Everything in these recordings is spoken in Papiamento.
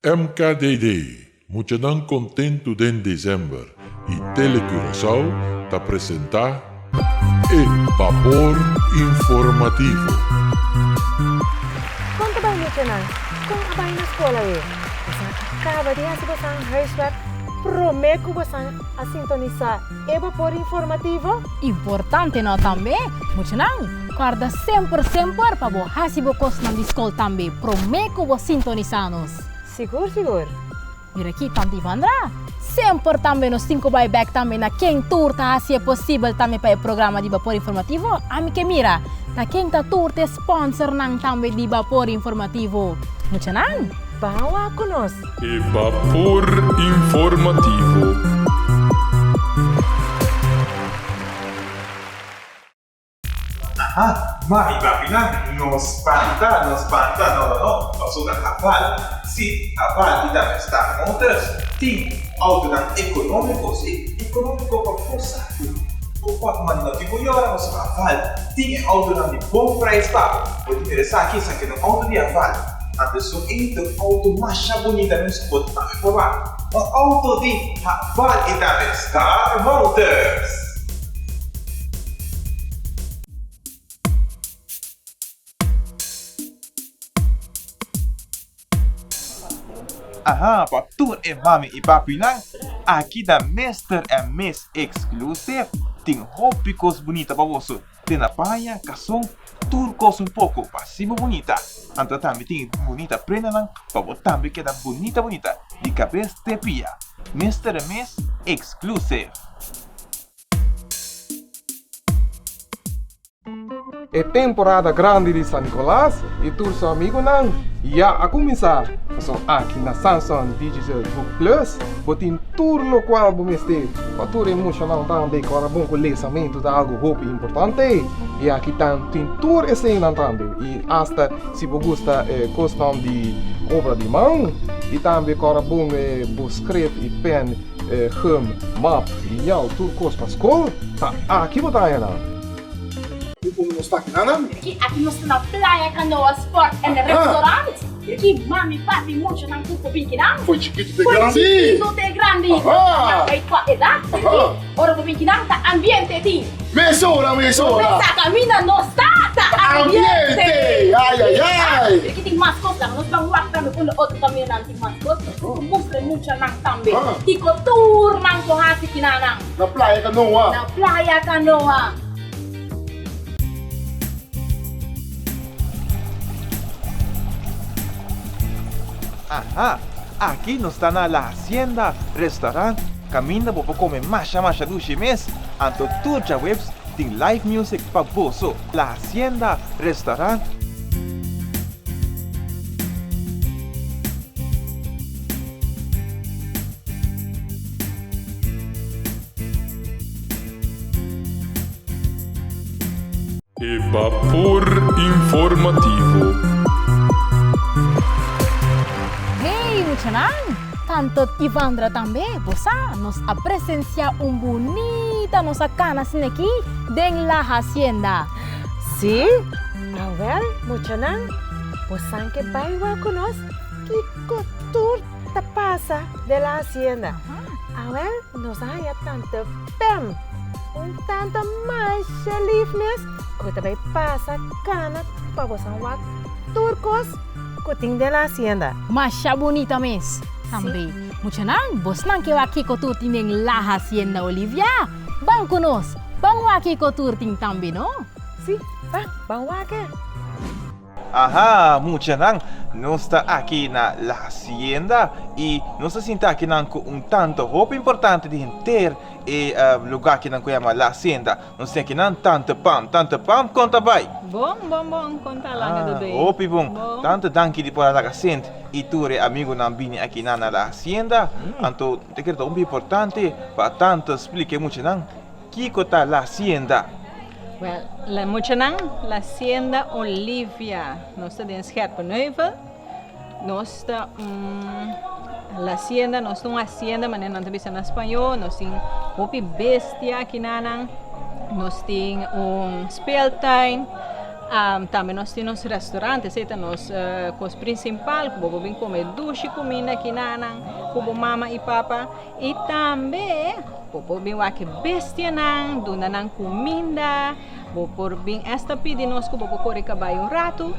MKDD, Muchanan Kontentu den Desèmber i Tele Curaçao ta presentá e Bapor Informativo. Kon ta bai muchanan? Kon a bai na skol awe? Bosan a kaba di hasi bosan huiswerk promé ku bosan a sintonisá e Bapor Informativo? Importante no tambe, muchanan? Kòrda semper semper pa bo hasi bo kosnan di skol tambe promé ku bo sintonisá nos. Sigur sigur. Mira aki tante Ivandra. Semper tambe nos tin ku bai bèk tambe na ken tur ta hasi e posibel tambe pa e programa di Bapor Informativo. Ami ke mira ta ken ta tur ta e sponsornan tambe di Bapor Informativo. Muchanan. Ban wak ku nos. E Bapor Informativo. Aha, mami papinan, no spanta, no spanta, no no no, pasobra Haval, si, Haval i tambe Star Motors tin autonan ekonómiko, si, ekonómiko pa bo saku. Bo pòtmòni no tin ku yora pasobra Haval tin e autonan di bon preis pa bo. Bo tin mira esaki, esaki ta un auto di Haval, anto esun ei ta un auto masha bunita mes ku bo tambe por wak. Un auto di Haval i tambe Star Motors. Aha, pa tur e mami i papinan, aki ta Mister and Miss Exclusive. Tin hopi kos bunita pa boso, te na paña, kason, tur kos un poko pa hasi bo bunita. Anto tambe tin bunita prendanan pa bo tambe keda bunita bunita di kabes te pia. Mister and Miss Exclusive. E temporada grandi di San Nicolas y tur su amigonan ya a cuminsa. Pasobra aki na Samsung Digital Book Plus bo tin tur locual bo mester pa tur e muchanan tambe cu ora bon cu lesamento ta algo hopi importante y aki tan tin tur eseynan tambe y hasta si bo gusta cosnan di obra di man y tambe cu ora bon bo script y pen gum, map, liñal, tur kos pa skol, ta aki bo ta haña nan. Unda nos ta akinan? Aki aki nos ta na Playa Canoa Sport and Restaurant. Aki mami, papi, muchanan tur por bin kinan. Foi chikitu te grandi. Foi chikitu te grandi. Aha. Nan kua edat. Aki ora bo bin kinan ta ambiente tin. Mesora, mesora. Bo mesa kaminda nos ta, ta ambiente. Ambiente, ay ay ay. Aki tin mas kos laga nos ban wak tambe unda otro kamindanan tin mas kos. Ku mustra e muchanan tambe. Kiko tur nan por hasi kinanan. Na Playa Canoa. Na Playa Canoa. Aha, aki nos ta na La Hacienda Restaurant kaminda bo por kome masha masha dushi mes, anto tur djaweps tin live music pa boso. La Hacienda Restaurant. E Bapor Informativo. Hey muchanan! Tanto Ivandra tambe, bo sa, nos a presencia un bunita nos a cana asina aki den La Hacienda. Sí? Awel, muchanan, bosan ke bai wak ku nos kiko tur ta pasa den La Hacienda. Awel, nos a haña tante Pem, un tanta masha lif mes ku ta bai pasa kana pa bosan wak tur kos ku tin den La Hacienda. Masha bunita mes tambe. Muchanan, bosnan ke wak kiko tur tin den La Hacienda Olivia? Ban ku nos, ban wak kiko tur tin tambe, no? Sí, ban, ban wak e. Aha, muchanan, nos ta aki na La Hacienda y nos ta sinta akinan cu un tanto hopi importante di henter e lugar akinan cu yama La Hacienda. Nos tin akinan Tante Pam. Tante Pam, con ta bay? Bon, bon, bon, con ta langa Ah, hopi bon. Tante danki di por a laga sint y tur e amigonan bini akinan na La Hacienda. Anto, ta kere ta hopi importante pa Tante splica e muchanan Kiko ta La Hacienda? Wel, la muchanan, La Hacienda Olivia. Nos ta den Scherpenheuvel. Nos ta un La Hacienda, nos ta un hacienda, manera nan ta bisa na spañó. Nos tin hopi bestia aki nanan. Nos tin un speeltuin. Tambe nos tin nos restaurant, esei ta nos kos prinsipal ku bo por bin kome dushi kuminda akinanan ku bo mama i papa. I tambe bo por bin wak e bestianan, duna nan kuminda, bo por bin esta pidi nos ku bo por kore kabai un ratu.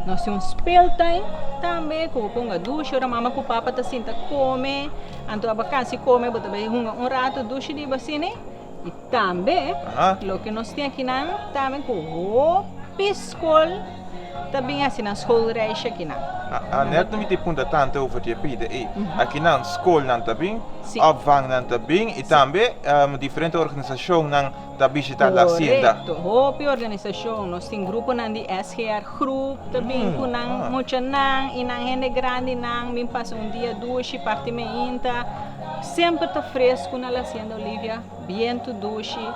Nos tin un speeltuin tambe ku bo por hunga dushi ora mama ku papa ta sinta kome, anto abo kasi kome bo ta bai hunga un ratu dushi di bo asina. I tambe loke nos tin akinan tambe ku hopi skol ta bin hasi nan schoolreisje akinan. Net no mi ta punta tanto over di e pida ei. Akinan skolnan ta bin, opvangnan ta bin i tambe diferente organisashonnan ta bishita la hacienda. Korekto, hopi organisashon. Nos tin gruponan di SGR groep ta bin ku nan muchanan i nan hende grandinan bin pasa un dia dushi parti meinta. Semper ta fresco na la Hacienda Olivia, biento dushi,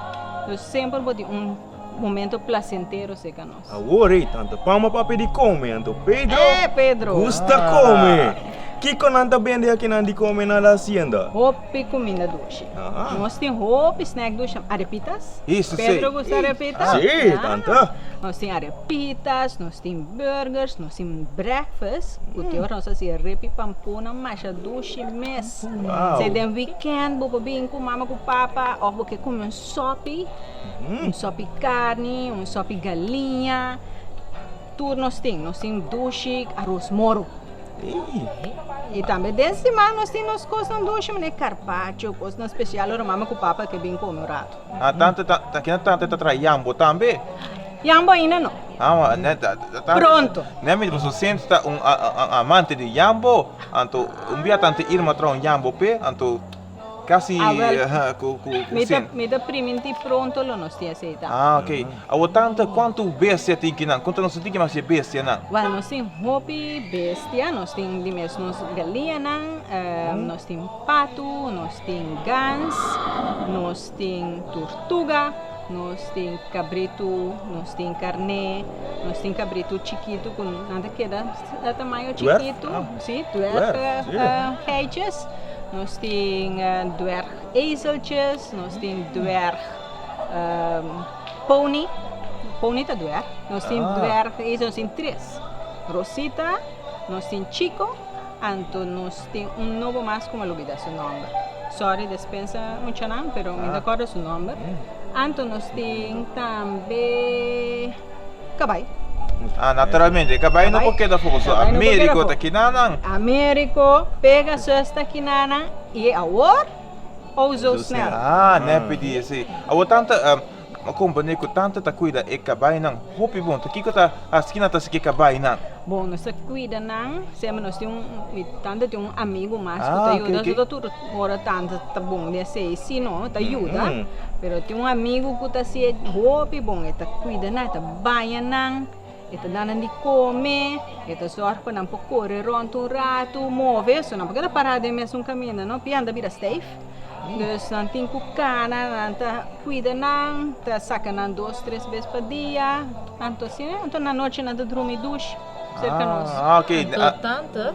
dus semper bo tin un momento placentero cerca nos. Awor ei tanto pan bo papia di come anto Pedro Eh Pedro! gusta come. Kico nan ta bende akinan di come na la hacienda? Hopi cuminda dushi. Nos tin hopi snack dushi, arepitas. Eso si. Pedro gusta arepitas? Si, tanto. Nos tin arepitas, nos tin burgers, nos tin breakfast, cu te ora nos a haci repi pampuna masha dushi mes. Si den weekend bo por bin cu mama cu papa of bo ke come un sopi, un sopi carni, un sopi galiña, tur nos tin. Nos tin dushi aros moro. Y tambe den siman nos tin nos cosnan dushi manera carpacho, cosnan special ora mama cu papa ke bin come un rato. Ah, tante ta, ta kina tante ta trae yambo tambe? Yambo ainda no. Ah, ma ne, ta, ta, tante, Pronto. Ne mi paso sent ta un a, a, amante di yambo, anto un bia tante Irma trae un yambo p'e, anto casi Ah, wel, cu, cu, cu mi ta, sent. mi ta priminti pronto lo nos tin aceita. Ah, ok. Awor tante, cuanto bestia tin kinan? Conta nos un tiki mas di e bestianan. Wel, nos tin hopi bestia, nos tin di mes nos galianan, nos tin patu, nos tin gans, nos tin turtuga, nos tin kabritu, nos tin karné, nos tin kabritu chikitu ku nan ta keda tamaño chikitu, si, dwerg geitjes, nos tin dwerg ezeltjes, nos tin dwerg pony, pony ta dwerg, nos tin dwerg ezel, nos tin tres, Rosita, nos tin Chico. Anto nos tin un nobo mas ku mi a lubida su nomber. Sorry despensa muchanan pero mi ta korda su nomber. Anto nos tin tambe kabai. Ah, naturalmente, kabai no por keda afó pasobra Americo ta kinanan. Americo, Pegasus ta kinanan i awor Ozo Snel. Ah, nèt pidi esei. Awor tanta A komprendé ku tanta ta kuida e kabainan hopi bon. Ta kiko ta hasi kina ta siki kabainan? Bon, nos ta kuida nan, semper nos tin un, mi tanta tin un amigu mas ku ta yuda, so ta tur ora tanta ta bon di hasi si no, ta yuda, pero tin un amigu ku ta hasi hopi bon, e ta kuida nan, e ta baña nan, e ta da nan di kome, e ta sòrg pa nan por kore rònt un ratu, move, so nan por keda pará den mesun kaminda no, pia nan ta bira stijf. Dus nan tin ku kana, nan ta kuida nan, ta saka nan dos, tres bes pa dia. Anto asina, anto na nochi nan ta drumi dushi serka nos. Ah, ok. Anto tante,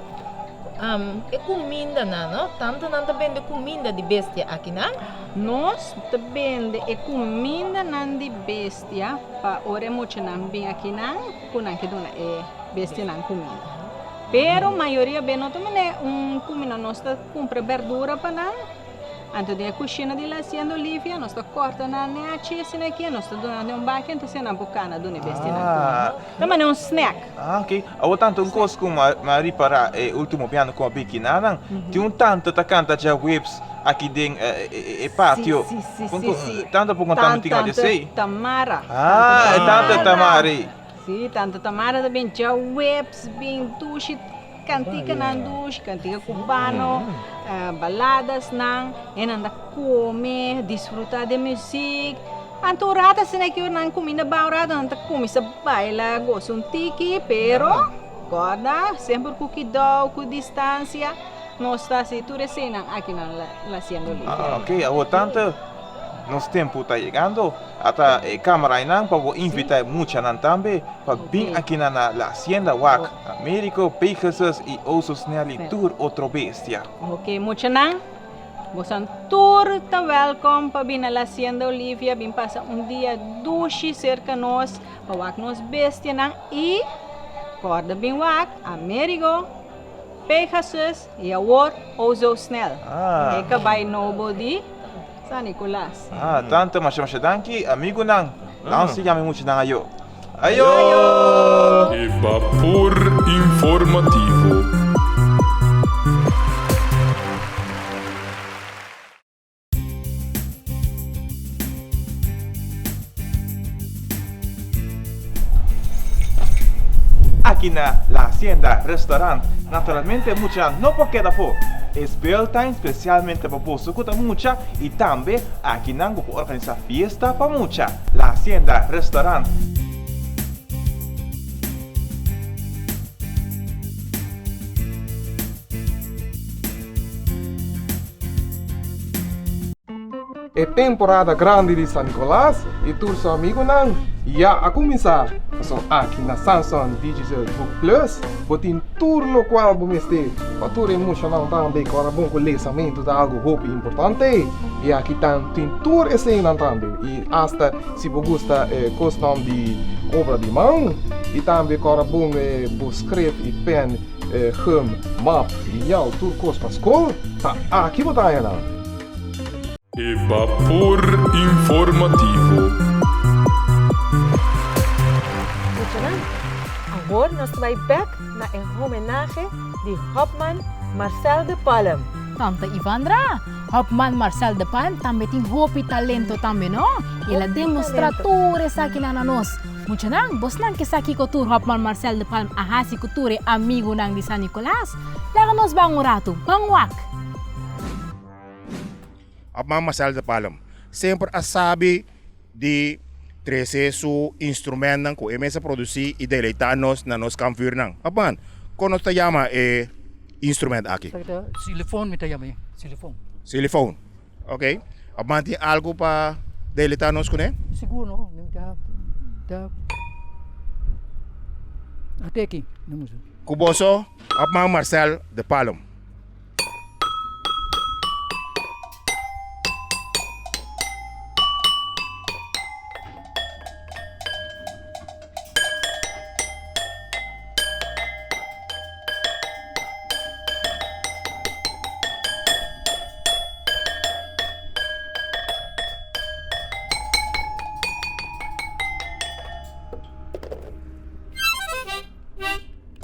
e kumindanan, no? Tante nan ta bende kuminda di bestia akinan? Nos ta bende e kumindanan di bestia pa ora e muchanan bin akinan ku nan ke duna e bestianan kuminda. Pero mayoria be no ta mane un kuminda, nos ta Kumpra berdura pa nan. Anto den e kushina di la Hacienda Olivia nos ta kòrta nan nechi asina aki, nos ta duna nan den un baki anto asina nan por kana duna e bestianan kome. Ta manera un snack. Ah, ok. Awor tanto un kos ku mi a ripará e ultimo biaha ku mi a biki nanan, tin un tante ta kanta djaweps aki den e patio. Si, si, si, si. Tante por konta mi tin algu di esei? Tante Tamara. Ah, e tante Tamara ei. Si, tante Tamara ta bin djaweps, bin dushi. Kantikanan dushi, kantika kubano, baladasnan, e nan ta kome, disfruta di muzik. Anto un rato asina ki ora nan kuminda ba un rato nan ta kuminsa baila gosa un tiki, pero kòrda semper ku kidou, ku distansia, nos ta hasi tur eseinan aki na La Hacienda Olivia. Ah, ok. Awor tante nos tempu ta yegando. Ata e camera einan pa bo invita e muchanan tambe pa bin akinan na La Hacienda wak Americo, Pegasus y Oso Snel y tur otro bestia. Ok muchanan, Bosan tur ta wèlkòm pa bini na La Hacienda Olivia bin pasa un dia dushi serka nos pa wak nos bestianan i kòrda bin wak Amerigo, Pegasus i awor Ozo Snel, e kabai nobo di San Nicolas. Ah, tanta masha masha danki amigunan. Nan sigui ami muchanan ayo. Ayo! E bapor informativo. Aki na La Hacienda Restaurant, naturalmente muchanan no por keda afó. E speeltuin specialmente pa boso cu ta mucha y tambe akinan bo por organisa fiesta pa mucha. La Hacienda Restaurant. E temporada grandi di San Nicolas y tur su amigonan ya a cuminsa. Pasobra aki na Samsung Digital Book Plus bo tin tur locual bo mester pa tur e muchanan tambe cu ora bon cu lesamento ta algo hopi importante y aki tan tin tur eseynan tambe y hasta si bo gusta cosnan di obra di man y tambe cu ora bon bo script y pen gum, map y yau tur cos pa scol ta aki bo ta haña nan. E bapor informativo. Muchanan, awor nos ta bai bek na e homenahe di Hopman Marcel de Palm. Tante Ivandra, Hopman Marcel de Palm tambe tin hopi talento tambe no, y el a demostra tur esakinan na nos. Muchanan, bosnan ke sa kiko tur Hopman Marcel de Palm a hasi ku tur e amigunan di San Nicolas? Laga nos ban un ratu, ban wak! Hopman Marcel de Palm semper a sabi di trese su instrumentnan ku e mes a produsí i deleitá nos na nos kampvuurnan. Hopman, kon nos ta yama e instrument aki? Xilofon mi ta yama e, xilofon. Xilofon. Ok, Hopman tin algu pa deleitá nos kuné? Sigur no, mi ta ta ate aki. Ku boso, Hopman Marcel de Palm.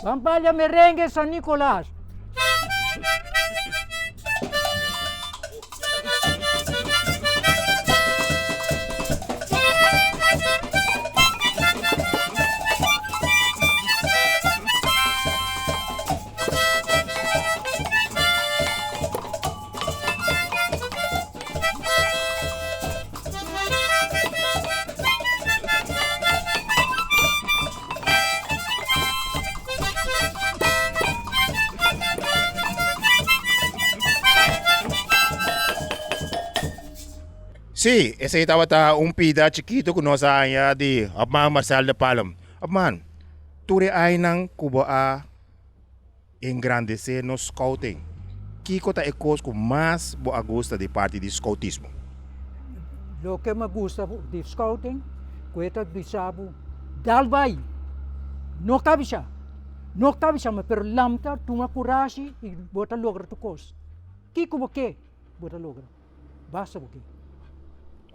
Van baila merengue San Nicolas. Sí, esei tabata un pida chikitu ku nos a haña di Hopman Marcel de Palm. Hopman, tur e ainan ku bo a engrandesé nos scouting, kiko ta e kos ku mas bo a gusta di parti di scoutismo? Loke mi a gusta di scouting ku e ta bisa bo dal bai, no kabisha, no kabisha pero lamta tuma kurashi i bo ta logra tur kos. Kiko bo ke bo ta logra, basta bo ke.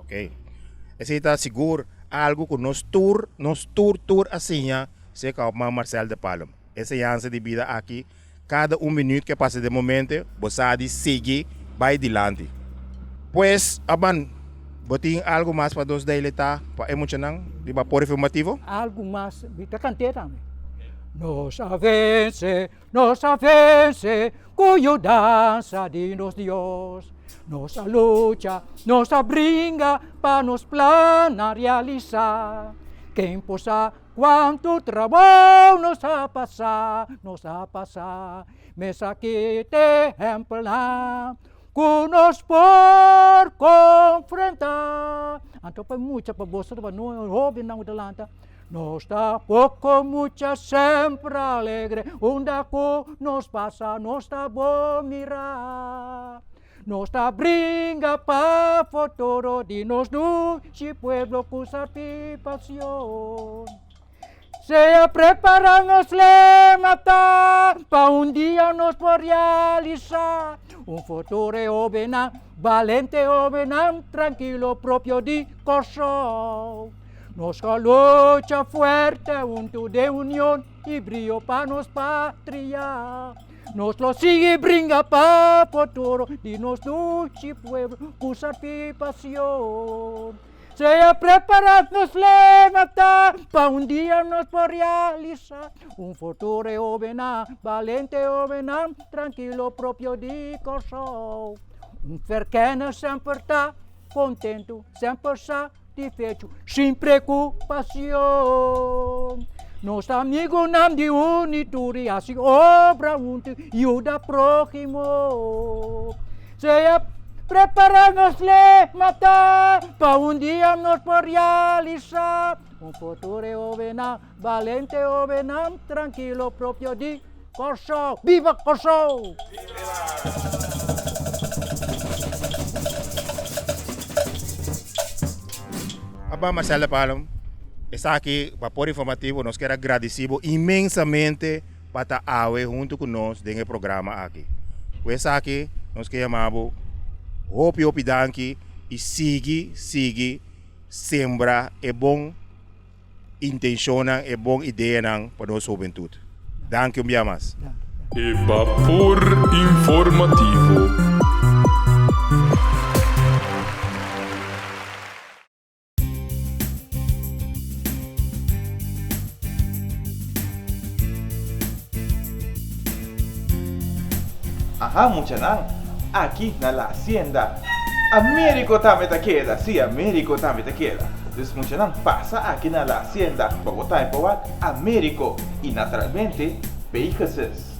Ok, esei ta sigur algu ku nos tur, nos tur tur a siña serka Hopman Marcel de Palm. E enseñansa di bida aki, kada un minuut ke pasa den momente, bo sa di sigui bai dilanti. Pues, Hopman, bo tin algu mas pa nos deleitá pa e muchanan di Bapor Informativo? Algu mas, mi ta kant'é tambe. Nos a vense, nos a vense, ku yudansa di nos Dios. Nos a lucha, nos a bringa, pa nos plannan realisá. Ken por sa Cuantu trabou nos a pasa, nos a pasa, Mesaki t'e ehempelnan cu nos por confrenta. Anto pa e mucha, pa boso ta no hobennan cu ta lanta, Nos ta poco mucha sempre alegre, unda cu nos pasa nos ta bon mira. Nos ta bringa pa futuro di nos dushi pueblo ku satisfakshon. Sea prepara nos lema ta pa un dia nos por realisa un futuro e hobennan balente hobennan trankilo propio di Kòrsou. Nos ka lucha fuerte huntu den union i brio pa nos patria. Nos lo sigui bringa pa futuro di nos dushi pueblo ku satisfakshon. Sea prepara nos levanta pa un dia nos por realisa un futuro e hobennan balente hobennan trankilo propio di Kòrsou. Un ferkenner semper ta kontentu semper satisfecho sin preokupashon. Nos amigunan di Unituri hasi obra huntu yuda próhimo. Sea prepara nos le mata pa un dia nos por realisa un futuro e hobennan balente hobennan trankilo propio di Kòrsou. Biba Kòrsou! Aba Marcel de Palm, esaki Vapor Informativo nos kier a gradisi bo inmensamente pa ta awe hunto ku nos den e programa aki. Ku esaki nos ke yama bo hopi hopi danki i sigui sigui sembra e bon intenshonnan, e bon ideanan pa nos hubentut. Danki un bia mas. E Bapor Informativo. Aha muchanan, aki na La Hacienda, Americo tambe ta keda, si Americo tambe ta keda. Dus muchanan pasa aki na La Hacienda pa bo tambe por wak Americo y naturalmente Pegasus.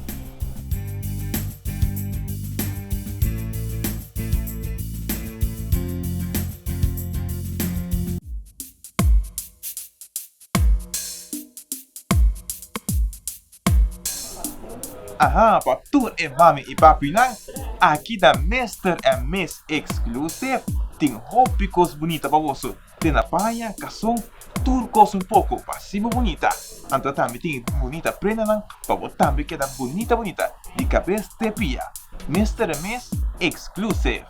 Aha, pa tur e mami i papinan, aki ta Mister and Miss Exclusive. Tin hopi kos bunita pa boso. Te na paña, kason, tur kos un poko pa hasi bo bunita. Anto tambe tin bunita prendanan pa bo tambe keda bunita bunita di kabes te pia. Mister and Miss Exclusive.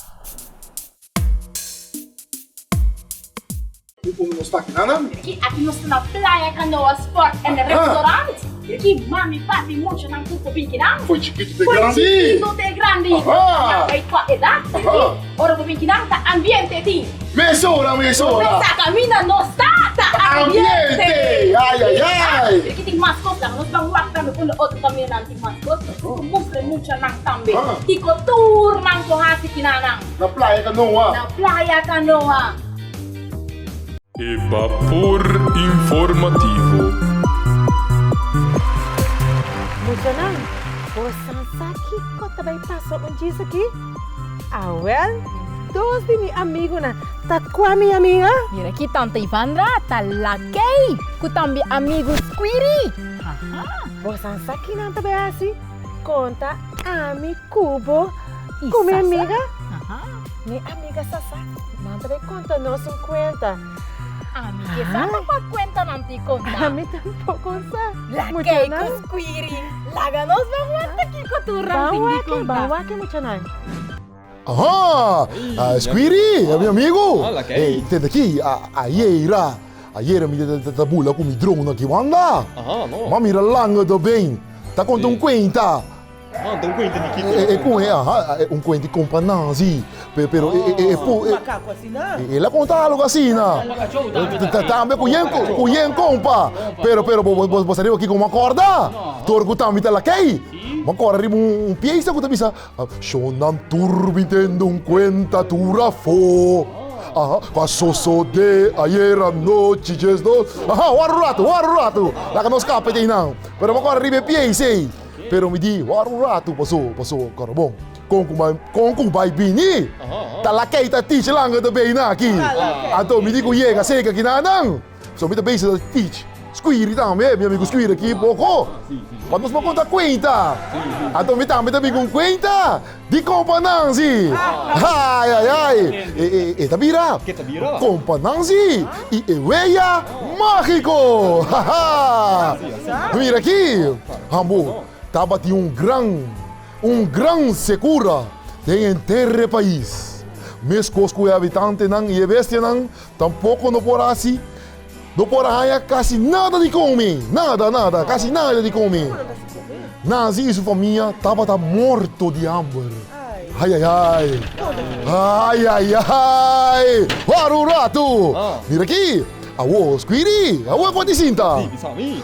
Unda nos ta kinan? Ricky, aki nos ta na Playa Canoa Sport and Restaurant. Ricky, mami, papi, muchanan tur por bin kinan. Foi chikitu te grandi. Foi chikitu te grandi. Aha. Nan bai kua edat. Ricky, ora bo bin kinan ta ambiente tin. Mesora, mesora. Bo mesa kaminda nos ta, ta ambiente. Ambiente, ay, ay, ay. Ricky tin mas kos laga nos ban wak tambe unda otro kamindanan tin mas kos. Nos por mustra e muchanan tambe. Kiko tur nan por hasi kinanan. Na Playa Canoa. Na Playa Canoa. E Bapor Informativo. Muchanan, bosan sa kiko ta bai pasa un djis aki? Awel, dos di mi amigunan ta kua mi amiga? Mira aki tanta Ivandra ta lakei ku tambe amigu Squiri. Aha. Bosan sa kinan ta bai hasi? Konta ami ku bo ku mi amiga. Mi amiga Sasa, nan ta bay konta nos un kuenta. Ami ke sa ta kua kuenta nan tin konta. Ami tampoko sa. Lakei ku Squiri, laga nos ban wak kiko tur nan tin di konta. Ban wak muchanan. Aha! Squiri, mi amigo. Hey, tende aki, ayera, ayera mi ta bula ku mi drone aki wanda. M'a mira langa ta bin, ta konta un kuenta. Ah, ta un kuenta di kiko? E ku e, aha, un kuenta di kompa Nancy. Pero, pero e, e, e, Un makaku asina? El a konta algo asina. Tambe ku yen, ku yen kompa. Pero, pero, bo, bo, bo sa riba kiko mi a kòrda? Tur ku tambe ta lakei. Mi a kòrda riba un piesa ku ta bisa, Shonnan tur bin tende un kuenta tur afó. Aha, ku a sosodé ayer anochi djesdos. Aha, wòrdu un ratu, wòrdu un ratu. Laga nos skapa dje einan. Pero mi a kòrda riba e piesa ei. Pero mi di, wòrdu un ratu, paso, paso, kòrda bon, kon ku bai, kon ku bai bini, ta lakei ta teach langa ta bei na aki. Anto mi di ku yega seka ki nan nan. So mi ta bezig ta teach. Squiri tambe, mi amigo Squiri aki poko. Pa nos por konta kuenta. Anto mi tambe ta bin ku un kuenta di Kompa Nanzi. Ai ai ai. E e e ta bira. Kompa Nanzi i e weya mágiko. Haha. Mira aki. Hambo tabatin un gran un gran sekura den henter e pais. Meskos ku e habitantenan i e bestianan tampoko no por hasi No por a haña kasi nada di kome, nada, nada, kasi nada di kome. Nanzi i su famia tabata morto di hamber. Ai, ai, ai. Ai, ai, ai. Wara un ratu. Mira aki. Awor, Squiri, awor ku a ti sinta.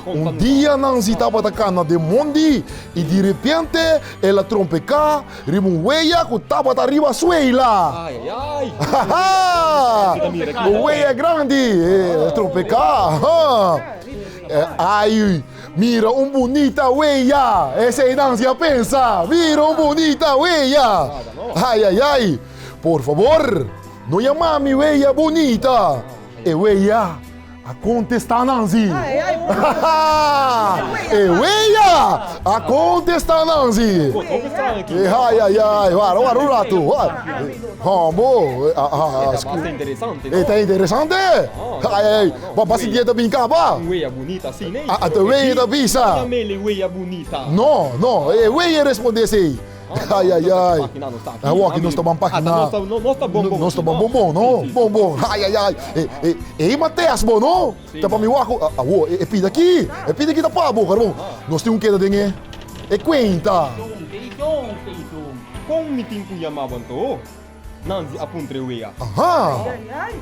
Un dia Nanzi tabata kana den mondi i di repente el a trompeká Riba un weya ku tabata riba suela. Un weya grandi, tropeká. Ai, mira un bunita weya. Esei Nancy a pensa. Mira un bunita weya. Ai, ai, ai. Por fabor, no yama mi weya bunita. E weya A kontestá Nanzi. E weya! A kontestá Nanzi. Ai, ai, ai. Wara, wara un ratu. Hombo. Ta interesante, no? Ta interesante. Ai, ai. Bo a sinti e ta bin kaba? Un weya bunita asina, eh? A ta weya ta bisa. Yam'el e weya bunita. No, no. E weya respondé esei. Ai, ai, ai. Awor aki nos ta ban paginá. Nos ta bon bon. Nos ta ban bon bon, no? Bon bon. Ai, ai, ai. E, e, ei Mateas bo, no? Ta pa mi wak. Awor, e pida aki. E pida aki ta pa bo, karbon. Nos tin un keda den e, e kuenta. Kon mi tin ku yama bo anto? Nanzi a puntra e wea. Aha.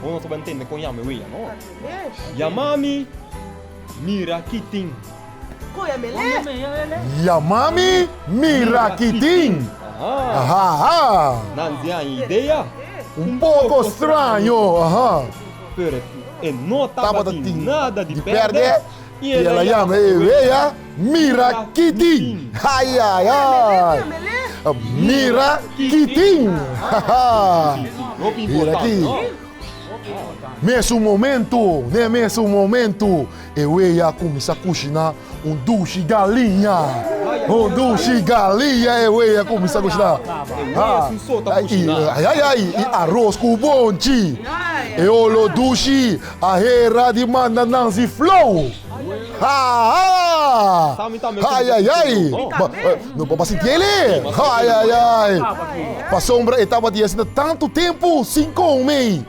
Bo no ta ban tende kon yama e wea, no? Yama mi, mira ki tin. Yama mi, mira ki tin. Aha. Nanzi haña idea. Un poko straño, aha. Pero e no tabatin nada di pèrdè i el a yama e wea, Mira ki tin. Ai, ai, ai. Mira ki tin. Mira ki. Mesun momento, n'e mesun momento, e wea a kuminsá kushiná un dushi galiña. Un dushi galiña e wea a kuminsá kushiná. Ai, ai, ai, i aros ku bonchi. E olo dushi a hera di manda Nanzi flou. Ha, ha! Ai, ai, ai! No por sinti ele. Ai, ai, ai! Pasobra e tabatin asina tantu tempu sin kome.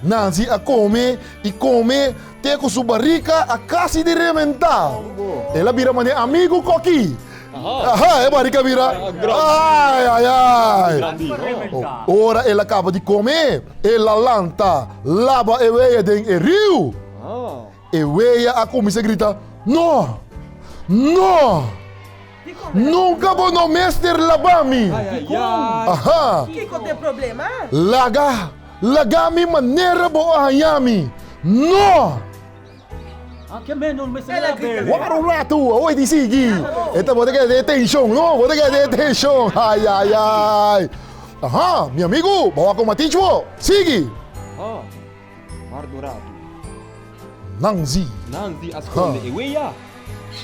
Nanzi a kome i kome te ku su barika a kasi di rementá. El a bira manera amigu koki. Aha, e barika bira. Ai, ai, ai! Ora el a kaba di kome, el a lanta, laba e wea den e riu. E wea a kuminsá grita, No! No! Nunka bo no mester laba mi! Aha! Kiko ta e problema? Laga, laga mi manera bo a haña mi! No! Wara un ratu, awor di sigui. E ta bo ta keda den tenshon, no? Bo ta keda den tenshon. Ai, ai, ai. Aha, mi amigu, bo a wak un matichi bo. Sigui! Warda un ratu. Nanzi. Nanzi a skonde e weya.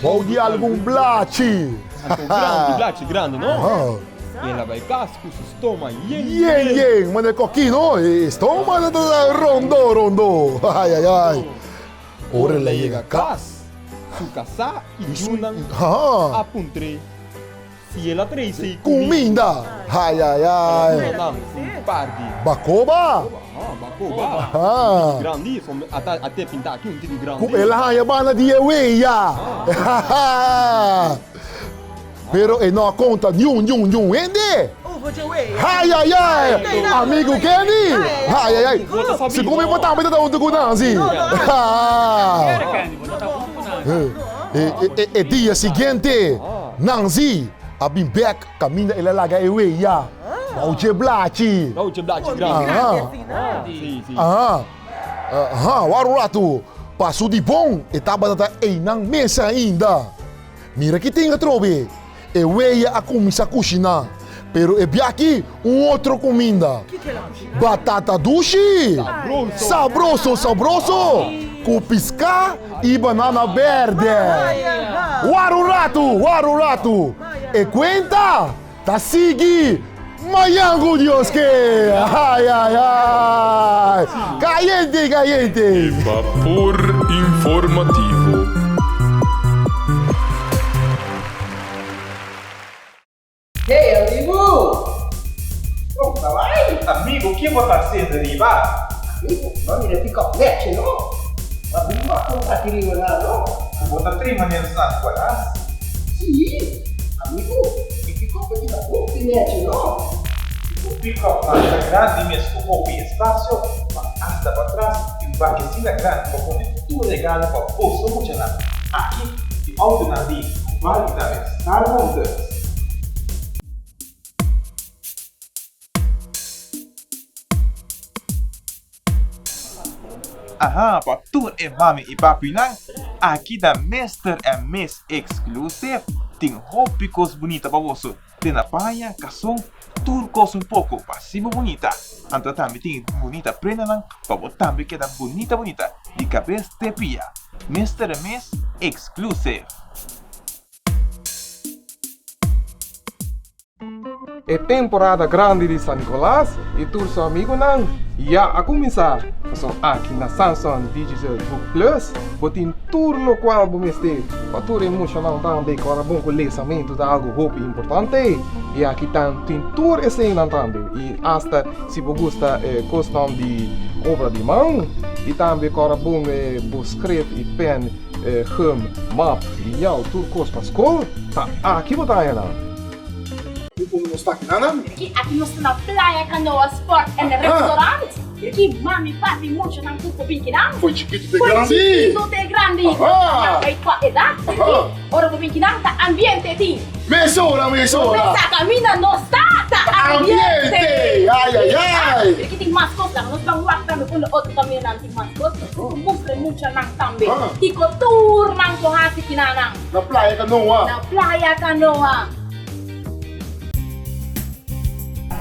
Bou di algun blachi. Anto grandi, blachi grandi, no? I el a bai kas ku su stoma yen yen. Yen yen, manera koki, no? E stoma ta rondo rondo. Ai ai ai. Ora el a yega kas. Su kasá i yunan a puntr'é. Si el a trese kuminda. Ai ai ai. El a duna nan un par di. Bakoba. Aha, bakoba. Un tiki grandi, so ata a te pinta aki un tiki grandi. Ku el a haña banda di e weya. Pero e no a konta niun niun niun hende. Ai ai ai. Amigu Kenny. Ai ai ai. Segun mi bo tambe ta huntu ku Nancy. E dia siguiente, Nanzi a bin bek kaminda el a laga e weya. Bou dje blachi. Bou dje blachi grandi. Aha. Aha, wak un ratu. Paso di bon, e tabata ta einan mes ainda. Mira ki tin atrobe. E weya a kuminsá kushiná, pero e biaki un otro kuminda. Batata dushi! Sabroso, sabroso! Ku piská i banana bèrdè. Wara un ratu, wara un ratu. E kuenta ta sigui mañan ku Dios ke. Ai, ai, ai. Kayente, kayente. E Bapor Informativo. Hey amigu! Kon ta bai? Amigu, ke bo ta hasiendo riba? Amigu, no mira pick-up leche no. Ma bin wak kon ta aki riba nan no. Ku bo ta trima den San Nicolas? Si, amigu, e pick-up aki ta hopi leche no. Ku pick-up nan ta grandi mes ku hopi espasio, ma asta patras tin bakesina grandi pa pone tur regalo pa boso muchanan. Aki e outonan di Haval i tambe Star Motors. Aha, pa tur e mami i papinan, aki ta Mister and Miss Exclusive. Tin hopi kos bunita pa boso, te na paña, kason, tur kos un poko pa hasi bo bunita. Anto tambe tin bunita prendanan pa bo tambe keda bunita bunita di kabes te pia. Mister and Miss Exclusive. E temporada grandi di San Nicolas y tur su amigonan ya a cuminsa. Pasobra aki na Samsung Digital Book Plus bo tin tur locual bo mester pa tur e muchanan tambe cu ora bon cu lesamento ta algo hopi importante y aki tan tin tur eseynan tambe y hasta si bo gusta cosnan di obra di man y tambe cu ora bon bo script y pen gum, map, lial, tur kos pa skol, ta aki bo ta haña nan. Unda nos ta aki nan? Aki nos ta na Playa Canoa Sport and Restaurant. Aki mami, papi, muchanan tur por bin kinan. Foi chikitu te grandi. Foi chikitu te grandi. Nan bai kua edat. Ora bo bin kinan ta ambiente tin. Mesora, mesora. Bo sa kaminda nos ta, ta ambiente. Ambiente, ay, ay, ay. Aki tin mas kos laga nos ban wak tambe unda otro kamindanan tin mas kos. Nos mustra e muchanan tambe kiko tur nan por hasi kinanan. Na Playa Canoa. Na Playa Canoa.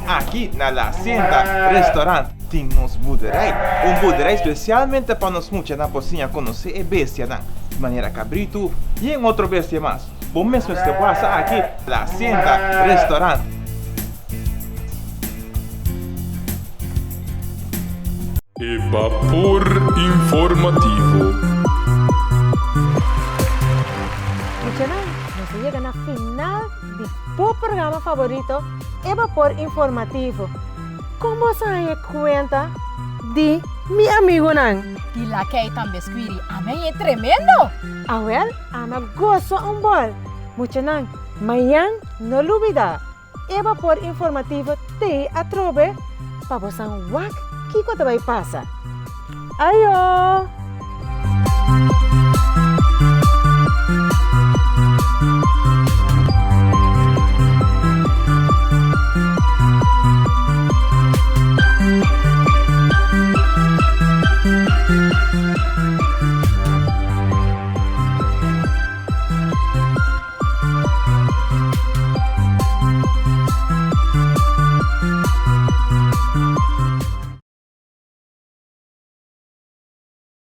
Aki na La Hacienda Restaurant tin nos boerderij. Un boerderij spesialmente pa nos muchanan por siña konosé e bestianan, manera kabritu i en otro bestia mas. Bo mes mester wasa aki La Hacienda Restaurant. E Bapor Informativo. Muchanan, nos a yega na final di bo programa favorito, E Bapor Informativo. Kon bo sa haña kuenta di mi amigunan? Di lakei tambe squiri, amen e tremendo! Awel, ama goso un bol! Muchanan, mañan no lubida! E bapor informativo t'ei atrobe pa bo san wak kiko ta bai pasa. Ayo!